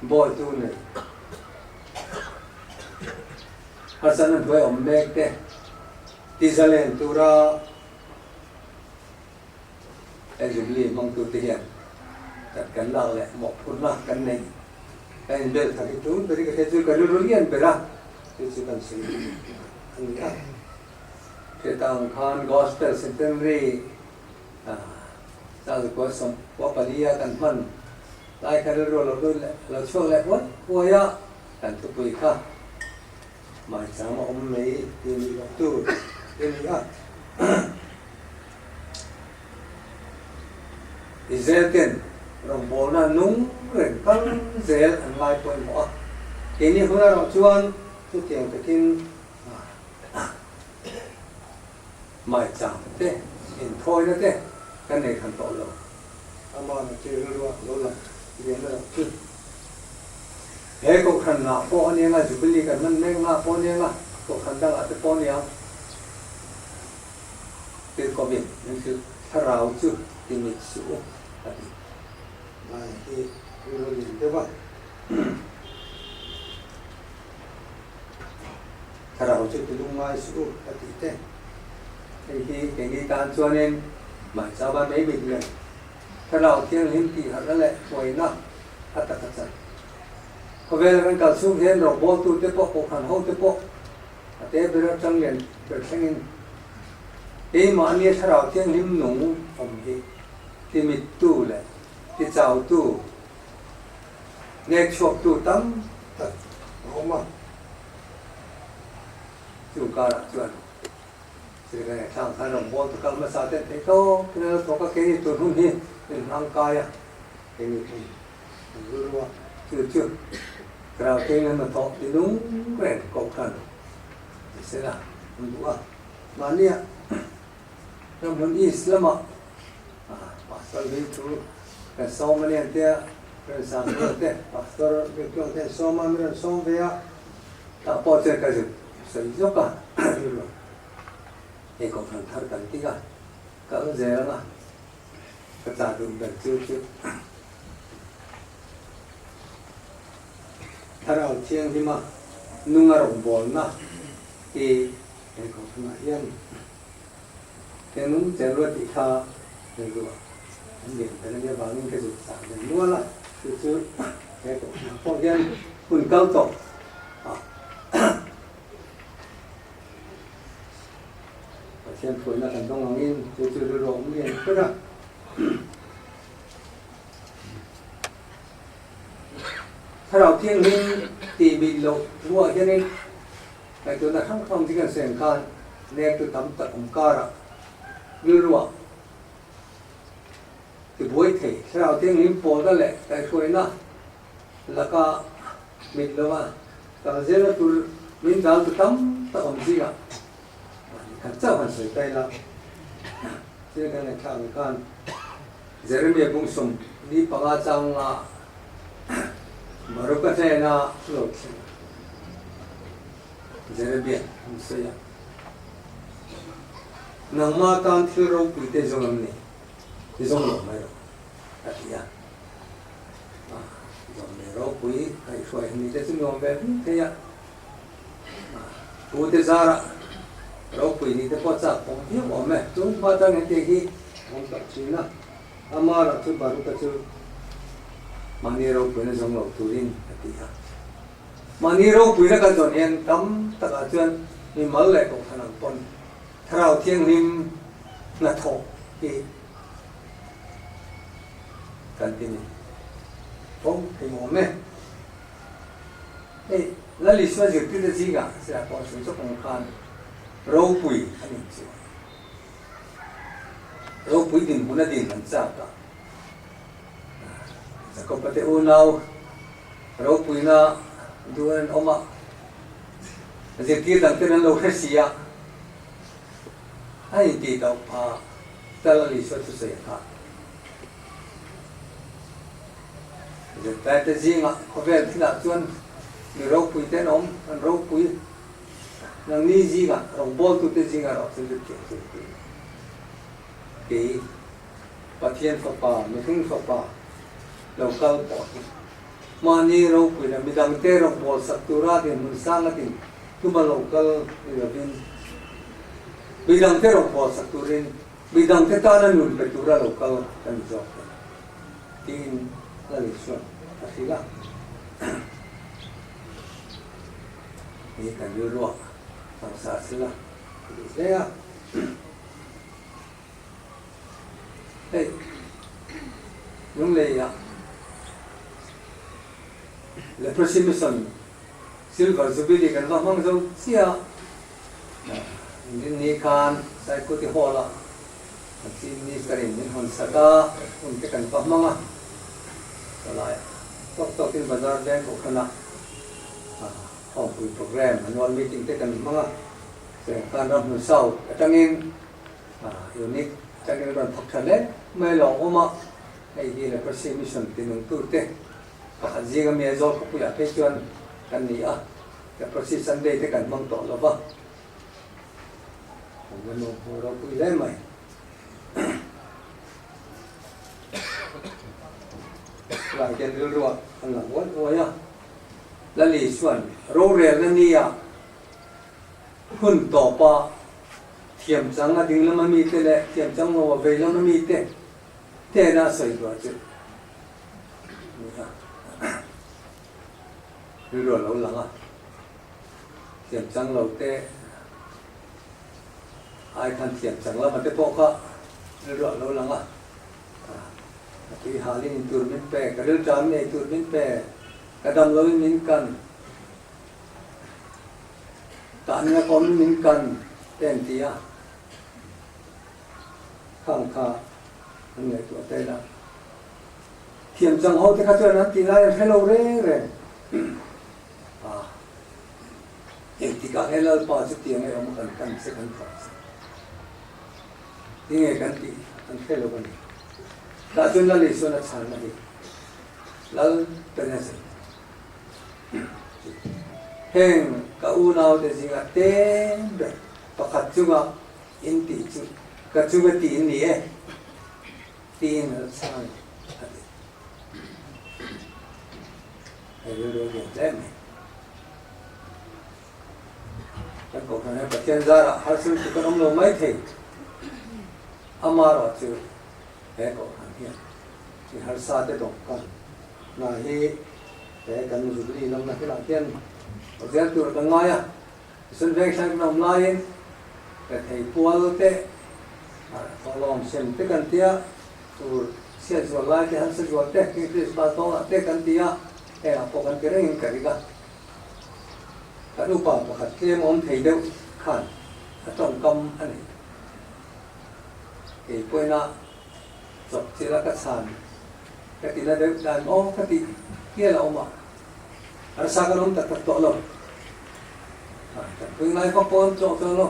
Bawitu nei harsatna hnuai awm mek te tizalen tura he Jubilee hmangtute hian kan kan lak leh mawhphurhna kan neih kan inbel khat hi tun ber hi ka hria chu ka rilru lian ber a, chu chu kan sawi a ni a. Hriat ang khan Gospel Centenary 1944 a kan hman lai kha rilru a lo lut leh a lo chhuak leh huai huai a, kan thupui kha maicham a awm mai tih nih loh tur a ni a. Israel ten rawngbawlna nung reng kal zel an ngai pawimawh a, keini hun erawh chuan chutiang takin Maicham te, inthawina te kan nei hran tawh lo. Amana chu rilruah lo lang lian erawh chu he kohhran ngah pawh a nia nga, Jubilee kan hman mek ngah pawh a nia nga, kohhran dangah te pawh a nia. Tirhkohvin min hrilh thlarau chu ti mit suh u a ti. Lai hi rilru lian deuh a. Thlarau chu ti lungngai suh u a tih te. Hei hi keini tan chuanin Mahchaba mai bik leh Thlarau Thianghlim tih harhna leh hruaina a tak a chan. Khawvel kan kal chhung hian rawngbawltute pawh Kohhran hote pawh a te ber atang lian ber thlengin keimahni Thlarau Thianghlim nung awm hi ti mittu leh ti chautu Nek chhuaktu tam tak a awm a, chu karah chuan Sirigaya thlang khan rawngbâwl te kal hmasa ten theih tawp in a lo thawk a, keini tun hun hi min hmang kai a, keini hun kan rilru a, chu chu Thlarau Thianghlim hnathawh ti nung reng Kohhran ni sela an duh a, mahnia Ramhlun East lamah Pastor hi chu kan sawm a ni an tia, Remsang Hill te Pastor Biaktuang te an sawm a, min rawn sawm ve a, tah pawh chuan ka zuk sawi zawk a, rilru hei kohhran thar kan tik a, kal zel ang a, ka chah duh ber chu chu Thlarau Thianghlima nunga rawngbawlna hi he kohhranah hian He nung chen ruat tih kha rilruah an lian ber a nia vangin ka zuk chah ve nual a, chu chu he kohhranah pawh hian hun kal tawh a Pathian hruaina kan dawng angin chu chu rilruah awm lian ber a. Thlarau Thianghlim tih bik loh hnuah hianin Ngaihtuahna hrang hrang chu kan sawi ang khan nektu tam tak awm karah rilruah tibuai thei thlarau thianghlim pawlna leh kaihhruaina laka mit lova kal zelna tur min daltu tam tak awm zingah mahni khat chauh han sawi ta ila thil kan ngaihthlak ang khan Jeremia bungsawm ni panga changa Baruka hnena thu lo thleng Jeremia an sawi a, Nangma tan thil ropui te zawng em ni? Ti zawng lo mai rawh, a ti a. Zawng leh ropui kaihhruai han ni te chu nuam ve viau thei a. Pu te zarah ropui ni te pawh chak awm viau awm e. Chung hma tang hetiang hi a awm tawh thin a. Amara chu Baruka chu mahni ropuina zawng lo turin a ti a. Mahni ropuina kan zawn hian tam takah chuan mimal leh kohhran ang pawn Thlarau Thianghlim hnathawh hi kan ti ni fo thei awm e. Hei Lal Isua zirtirna zingah sirah pawh sawi chawp ang khan ropui a nih chu. Ropui dinhmun a din an chak a, Jakob-a te unau ropuina duh an awm a, zirtir dang ten an lo hre si a, a intih tauh pha tal a Isua thusawi a kha. Zirtai te zingah khawvel thilah chuan mi ropui te an awm, an ropui. Nangni zingah rawngbawltute zingah erawh chuan lut thiam tur tih kei Pathian Fapa, mihring Fapa lo kal pawh hi. Mahni ropui leh midangte rawngbâwl sak tura dinhmun sang a din tuma lo kal ni lovin, midangte rawngbâwl sak turin midangte tana nun pe tura lo kal ka ni zawk e, tiin Lal Isua'n a hrilh a. Ni kan rilruah tangsa sela ka duh hle a. Hei, Lungleia Leprosy Mission Silver Jubilee kan va hmang zo chiah a, Inrinni khan Saikuti Hall-ah kan Chief Minister-in min hawn sak a, hun te kan va hmang a, chawlai tawk tawkin Bazar Veng Kohhranah Khawmpui Programme Annual Meeting te kan hmang a, Chengkan Ramhmun South atangin Unit atangin rawn thawk tha hle mai lo awm a, hei hi Leprosy Mission tinungtute pakhat zinga mi Aizawl khawpuiah phei chuan kan ni a, Leprosy Sunday te kan hmang tawh lo va, kan la nuam hmu ropui hle mai. Chulaiah hian rilruah an lang uai uai a, Lali chuan rorelna nia Hun tawpa thiam chang a ding lama mite leh thiam chang lo a vei lama mite hnena a sawi duah chu a ni a. Rilru a lo lang a, thiam chang lo te ai khan thiam chang lama te pawh kha rilru a lo lang a. Ka tui halin in tur min pe, ka rilṭamin ei tur min pe, ka dam loin min kan. Tahna kawm min kan te an ti a, khang kha an ngaihtuah ta ila. Thiam chang ho te kha chuan an tih lai an hre lo reng reng a, engtikah nge Lalpa chu tiang nge awm a kan kan che kan thawk che tinge kan tih an hre lo a ni. Tah chuan Lal Isuan a chhanna hi Lal Penazet. Heng ka unaute zingah tlem ber pakhat chunga in tih chu ka chunga tih in ni e, tiin a chhang a ti. Hei rilru a lian hle mai. Kan kohhran hian Pathian zarah harsat lutuk kan awm lo mai thei. Amaherawh chu he kohhran hian mi harsa te dawhkan hna hi He kan Jubilee lamna hilah hian zel tur kan ngai a, Mission Vengthlang kan awm laiin rethei pual te, thawhlawm sem te kan ti a, tur chhiat zual lai te, hansa zual te, King Christmas dawnah te kan ti a, hengah pawh kan ti rengin ka ring a. Kan upa pakhat tlem awm thei deuh khan a tawngkam a nei. Kei pawhin a chawp chilh a ka chhan. Ka ti na deuh dan aw ka tih hial a awm a, harsa kan awm tak tak tawh lo. Kan pui ngai vak pawh an tlawh tawh lo,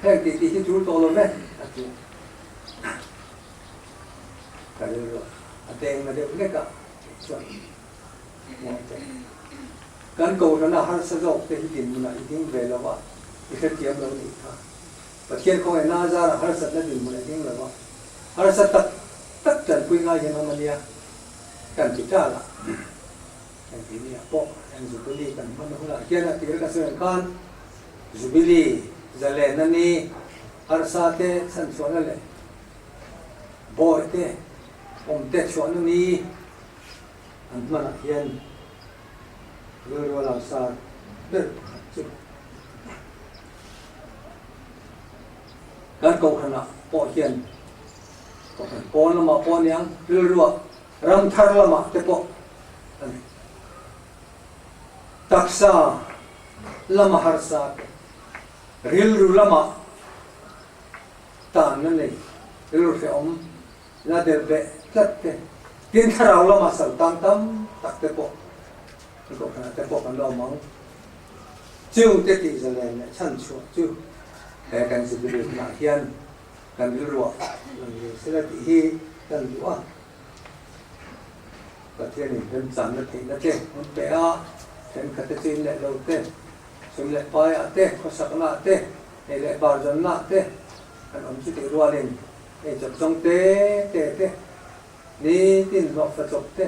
heng tih tih hi tul tawh lo ve a ti a. Ka rilru a deng na deuh hlek a tih chuan ngawi teh. Kan kohrana harsa zawk te hi dinhmunah i ding ve lo a, i hrethiam lo nih kha. Pathian khawngaihna a zarah harsatna dinhmun a ding lo a, harsa tak tak tanpui ngai hian awm a nia kan ti tal a. Engti nia pawh heng Jubilee kan hman hunah hian a tir ka sawi ang khan Jubilee zalenna ni harsa te chhanchhuahna leh bawi te awm te chhuahna ni an hmanah hian rilru a langsar ber pakhat chu. Kan kohhranah pawh hian kohhran pawn lamah pawh aniang rilruah ram thar lamah te pawh a ni. Taksa lama harsa te, rilru lama tanna nei, rilru hrehawm la delh beh tlat te, tin thlarau lama sal tang tam tak te pawh kan kohhranah te pawh kan la awm ang. Chungte tih zalen leh chhan chhuah chu he kan Jubilee hunah hian kan rilruah lang ve sela tih hi kan duh a. Pathianin remchanna theihna te an pe a, thenkhatte chu in leh lo te, sum leh paiah te, khawsaknaah te, ei leh bar zawnnaah te kan awm chu tih rualin ei chawp zawng te te te, nitin hlawhfa chawp te.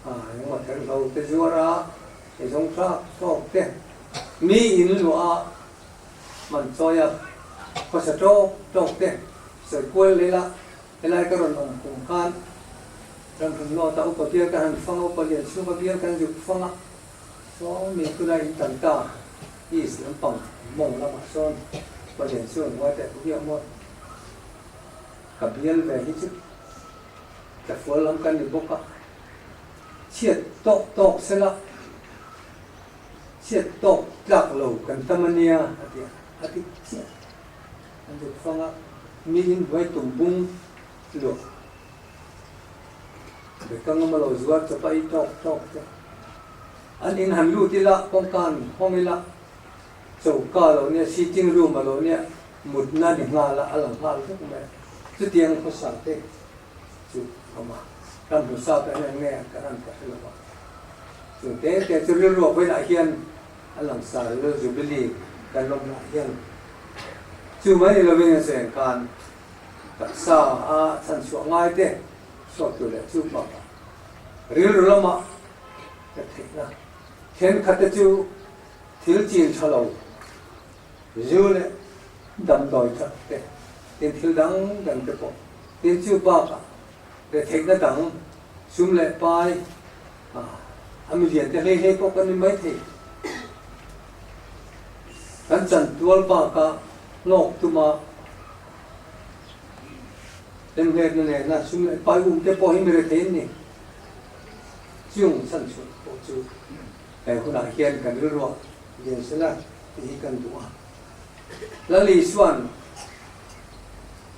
Engemaw therhlo te zuar a, eizawng thlak tawk te, mi in luah a, man chawi a, khawsa tawk tawk te sawi kual leh la, helai ka rawn awm kum khan Ramhlun North ah upa bial ka han fang a, upa Lianchhunga bial kan zuk fang a, saw mi tunah in tan ta East lampang mawng lamah sawn upa Lianchhunga hnuai teh biak maw ka bial ve hi chu Tlafual lam kan ni bawk a, chhiat tawk tawk sela, chhiat tawk tlak lo kan tam a nia a ti a, a ti chiah. An zuk fang a, mi in hnuai tum bung luah bekang awm a lo zuar chawp a, i tawk tawk te. An in han lut ila, kawngka han hawng ila, choka a lo nia, sitting room a lo nia, mutna ni nghal a, a lang nghal vek mai a. Chutiang khawsa te chu a awm a, kan hmu sa te hian nge an kan an ka hre lo a. Chung te te chu rilru a vawilah hian a lang sa ril Jubilee kan lawmnaah hian chu mai ni lovin a cheng khan taksa a chhanchhuah ngai te chhuak tur leh chu bakah rilru lamah ka theihna thenkhat te chu thil chin tha lo Zu leh damdawi tak te, tin thil dang dang te pawh, tin chu bakah retheihna dang, sum leh pai, a milian te hlei hlei pawh kan ni mai thei. Kan chantual bakah hlawk tuma hlemhletna nena sum leh pai um te pawh hi mi rethei an ni. Chung chhanchhuah pawh chu he hunah hian kan rilruah lian sela. Tih hi kan duh a. Lal Isua'n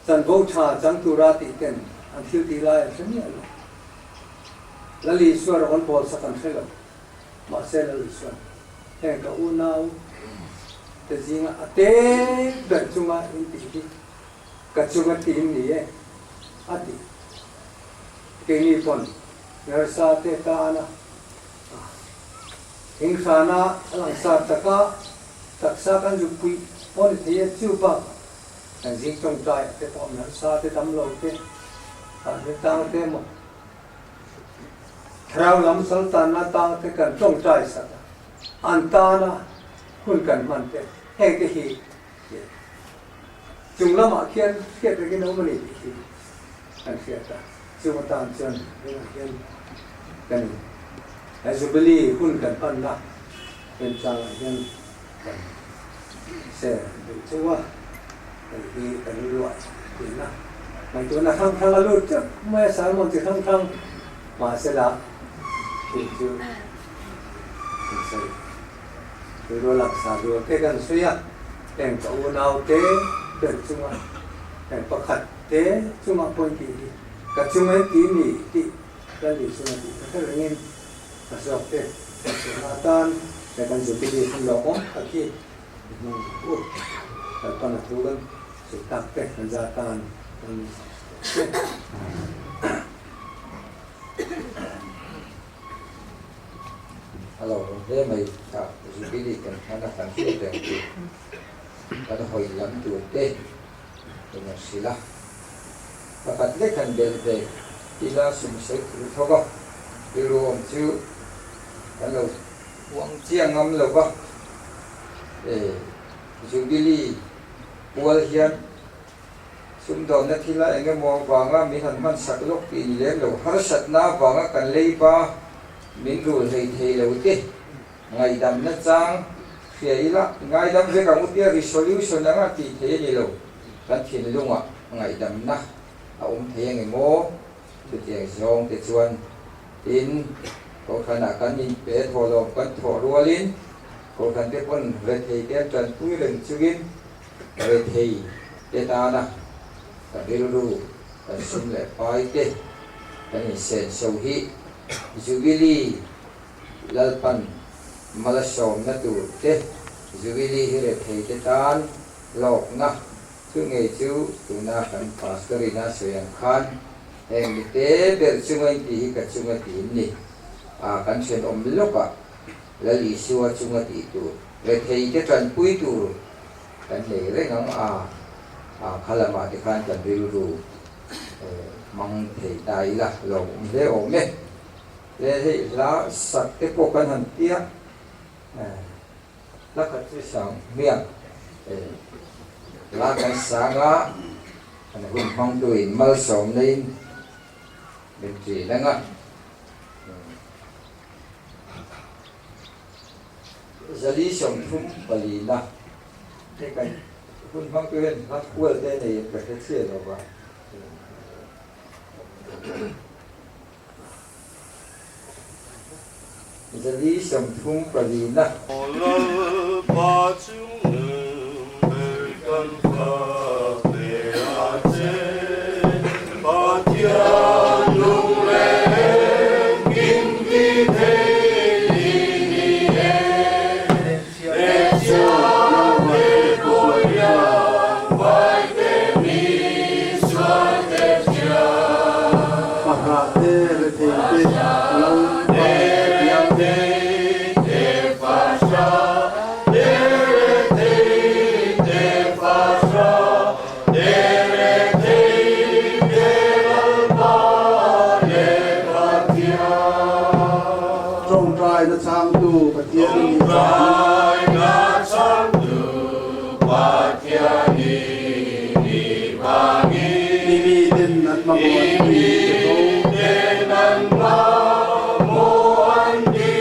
chanvo tha chang tura tih ten an thil tih lai an hre miah lo. Lal Isua rawng an bawl sak an hre lo. Mahse Lal Isua'n heng ka unau te zinga a te ber chunga in tih hi ka chunga tih ni e a ti. Keini pawn nurse te tana Thinghrana a langsar taka taksa kan zuk puih pawh ni thei e, chu bakah kan zing tawngtai ah te pawh nalsa te dam lo te, tahni tang te emaw thlarau lam saltanna tang te kan tawngtai sak a, an tana hun kan hman te heng te hi chung lamah khian hriat rengin a awm a ni tih hi kan hriat a. Chung atan chuan tunah hian kan he Jubilee hun kan panna remchangah hian kan share duh chauh a, hei hi kan ruah tihna ngaihtuahna hrang hrang a lut teuh mai a, sermon chi hrang hrang mahsela tih chu kan sawi rilru laksa rual te kan sawi a, heng ka unaute ber chunga heng pakhat Te chungah pawhin tih hi ka chung en ti ni tih ka ni chunga tih ka hre rengin ka zawk te ka chhuahna atan he kan Jubilee hun lawk awm tak hi i hmang ang u. Kalpana thu kan sawi tak te kan za tan kan te. A lo awm hle mai a, Jubilee kan hman a kan hriat reng tur kan hawi lam tur te. Eng a hrilh a, pakhat lek han belh ve ila sum sawi tur thawk a, rilru awm chu kan lo uang chiang ngam lo va, e Jubilee pual hian sumdawnna thila eng emaw avanga min han hman sak lawk tih ni lem lo, harsatna avanga kan leiba min rul hlei thei lo te. Ngaihdamna chang hria ila, ngaidam vek ang u tia resolution anga tih theih a ni lo. Kan thinlungah ngaihdamna a awm thei ang emaw? Chutiang zawng te chuan tin, Kohhranah kan inpe thawhlawm kan thawh rualin Kohhran te pawn rethei te an tanpui reng chungin rethei te tana kan rilru, kan sum leh pai te kan insenso hi Jubilee Lalpan malasawmna tur te Jubilee hi rethei te tan hlawkna chu ngei chu tuna kan Pastor in a sawi ang khan heng mi te ber chunga in tih hi ka chunga tih in ni a kan thenawm lawkah Lal Isua chunga tih tur rethei te tanpui tur kan nei reng ang a a kha lamah te khan kan rilru hmang thei ta ila lawmawm hle awm e. Leh hei hla sak te pawh kan han tia, hla khat chu sang hmiang hla kan sang a, an hun hmangtu in malsawmna in min ṭin ang a. 434 hei kan hun hmangtu hian hla kual te nei in ka hre chiah lo va. 434. Lalpa chungnung ber kan fak leh a che, Pathian nung leh engkim ti thei i ni e. Lehchhiate pawh hian vaite mi sualte thiam. Pahrahte retheite Lalpa Pathian. Tawngtaina changtu Pathian i nih vangin. I miten an mamawh an ti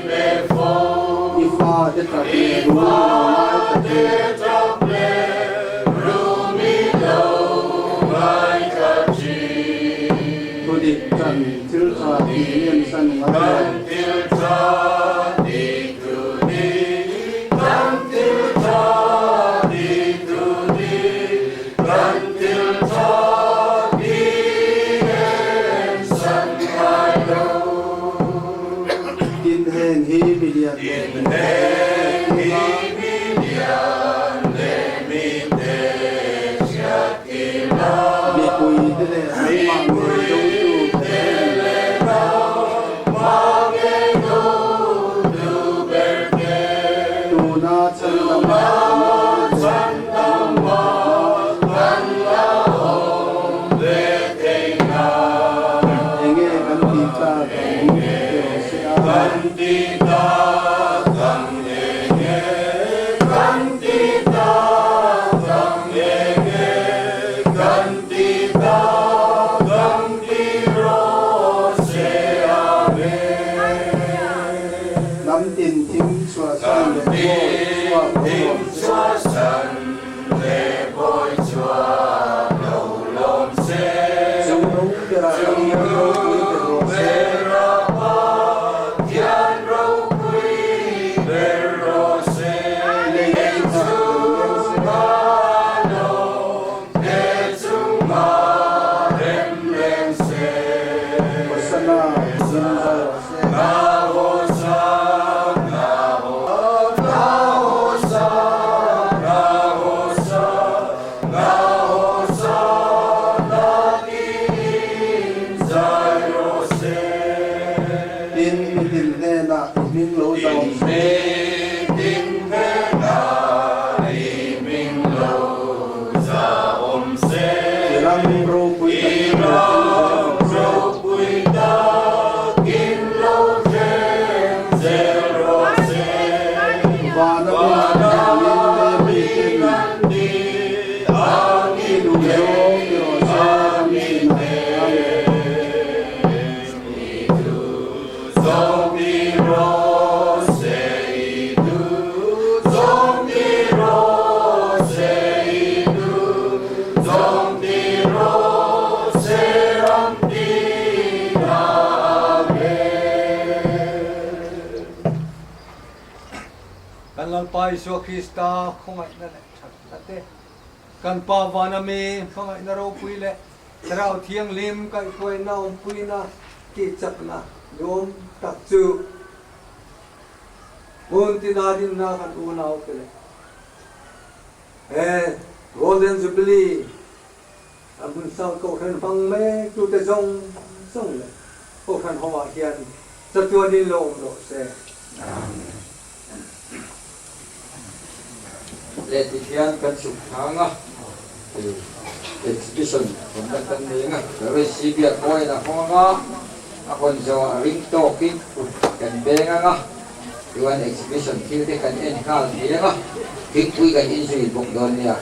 te fo. I fate tap leh rum i lo ngai ta che. Thudik kan thil tha tih ngen san ngai lo. Tin heng hi milian leh mi te hriat ila. Mipui te leh nangmah ngei dotu ber te. Tuna chhandama kan la awm ve theihna. Enge kan tih tak ang tih rawh se a. Kan tih tak ang enge kan tih tak ang enge kan tih tak ang tih rawh se Amen. Lam tin thim chhuahsan leh bawi chhuak lo lawm se. Chung nung berah Pathian ropui ber rawh se. Lei chungah rem leng se. Hosana zin zai rawh se. Tin, mi tin hnenah i hming lo zawm se. I ram ropui takin lo thleng zel rawh se. Vana hmunah hian mi ten i duh zawng ti rawh se ram tinah. Amen. Kan Lalpa Isua Krista khawngaihna leh thatna te, kan Pa Vana mi hmangaihna ropui leh Thlarau Thianghlim kaihhruaina awmpuina tihchakna duhawm tak chu hmun tina dinna kan unaute leh he Golden Jubilee a hmun South Kohhran hmang mek tute zawng zawng leh Kohhran ho ah hian chatuanin lo awm rawh se. Amen. Leh ti hian kan chhuk thang a, exhibition awmna kan nei ang a, Railway Biak Mawiin a hawng a. A hawn zawhah ring tawkin kut kan beng ang a, chuan exhibition thil te kan en nghal thei ang a, thingpui kan inzui bawk dawn nia.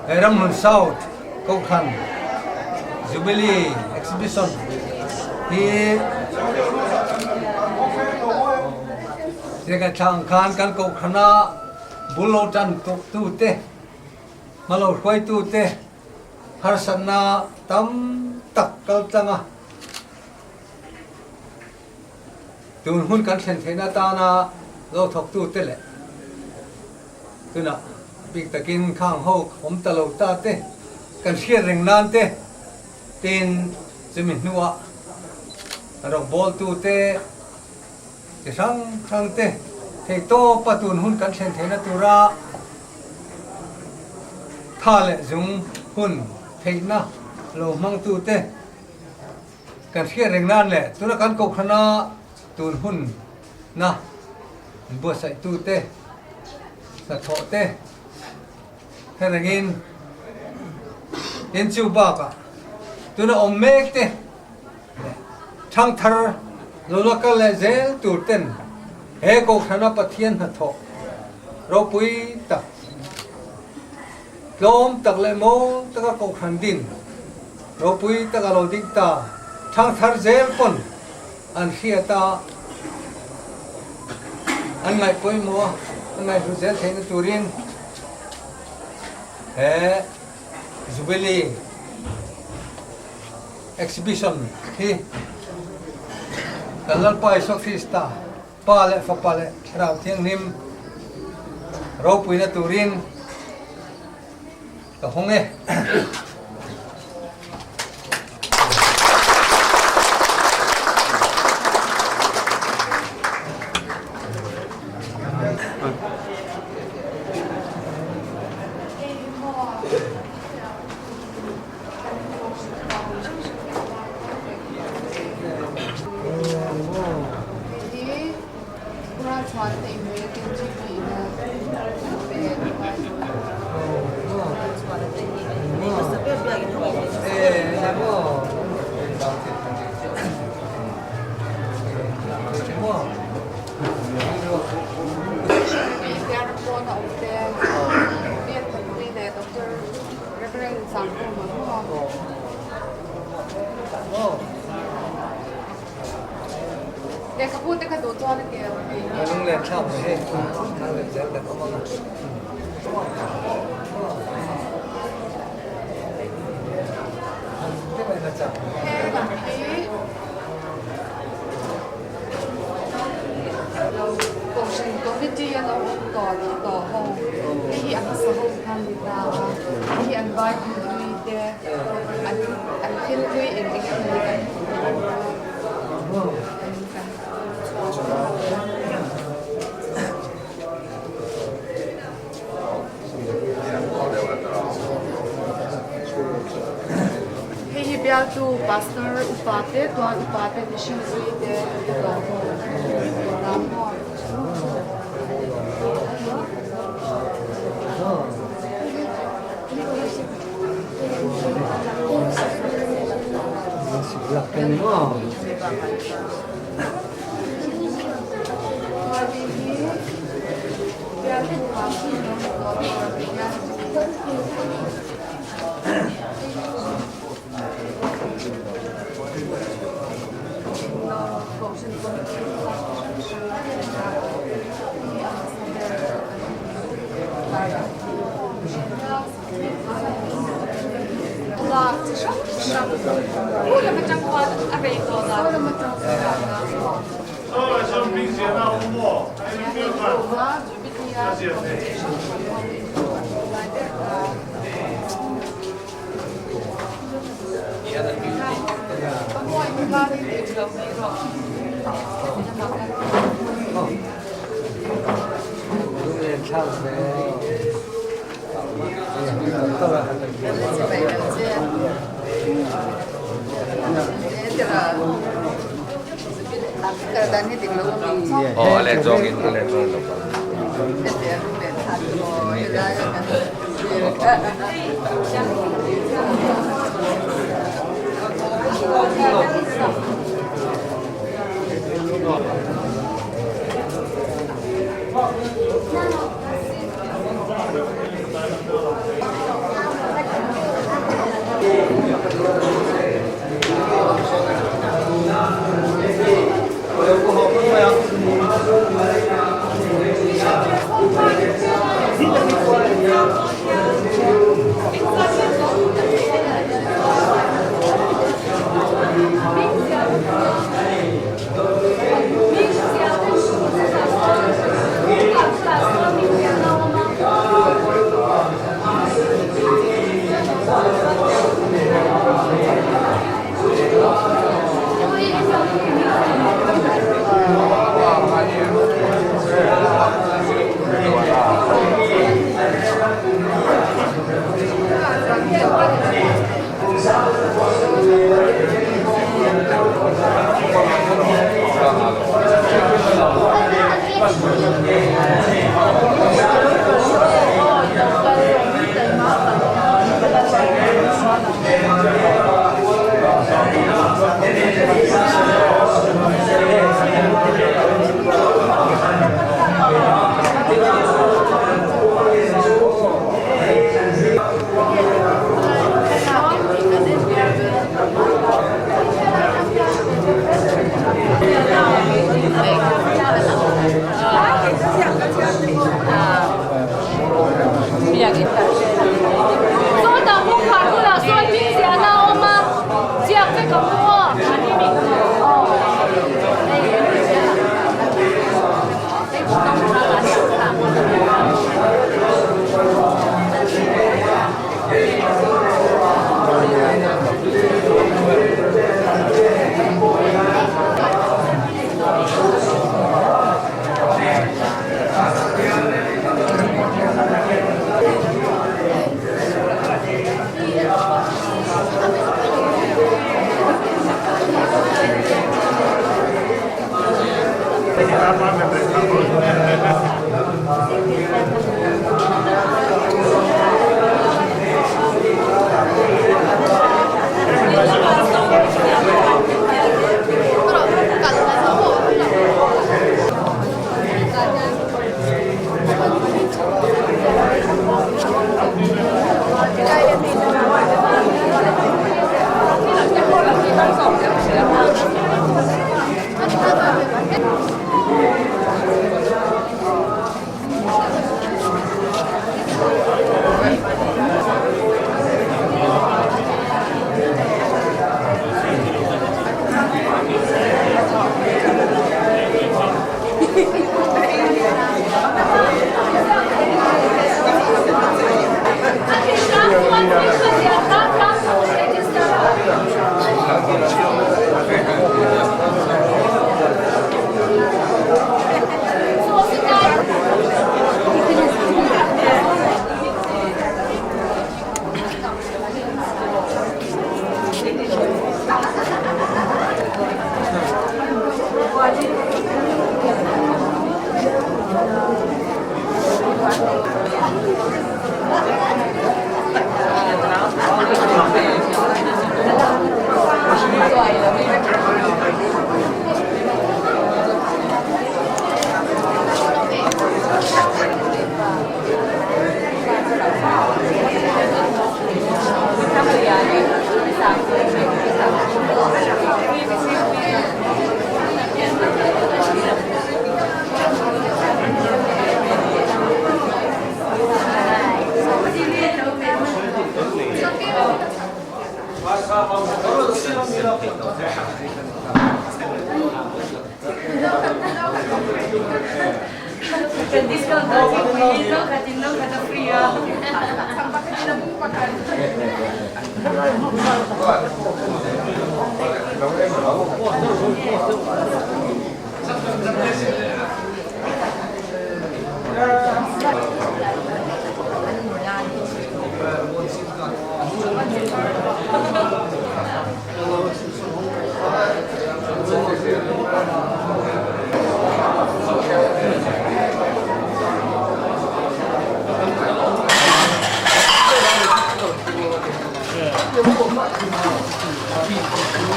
Ramhmun South Kohhran Jubilee Exhibition hi Thlang khan kan kohhrana bul lo tan tute hma lo hruaitute harsatna tam tak kal tlang a. Tun hun kan thlen theihna atana lo thawktute leh tunah bik takin khang ho awm ta lo ta te kan hriat reng nan te tin chumi hnuah rawngbawltute chi hrang hrang te theihtawpa tun hun kan thlen theihna tura tha leh zung hun theihna lo hmangtute Kan hriat reng nan leh tuna kan kohhrana tun hun na buatsaihtu te, hnathawh te hre rengin in chu bakah tuna awm mek te leh thangthar lo la kal leh zel tur ten he kohhrana Pathian hnathawh ropui tak Tlawm tak leh mawl taka kohhran din ropui tak a lo ding ta. Thangthar zel pawn an hriat a, an ngaih pawimawh a, an ngaihhlut zel theihna turin he Jubilee Exhibition hi kan Lalpa Isua Krista Pa leh Fapa leh Thlarau Thianghlim ropuina turin ka hawng e. Upa te, tual upa te, mihring zui te, Aw a let zawngin a let zawngin lo kal.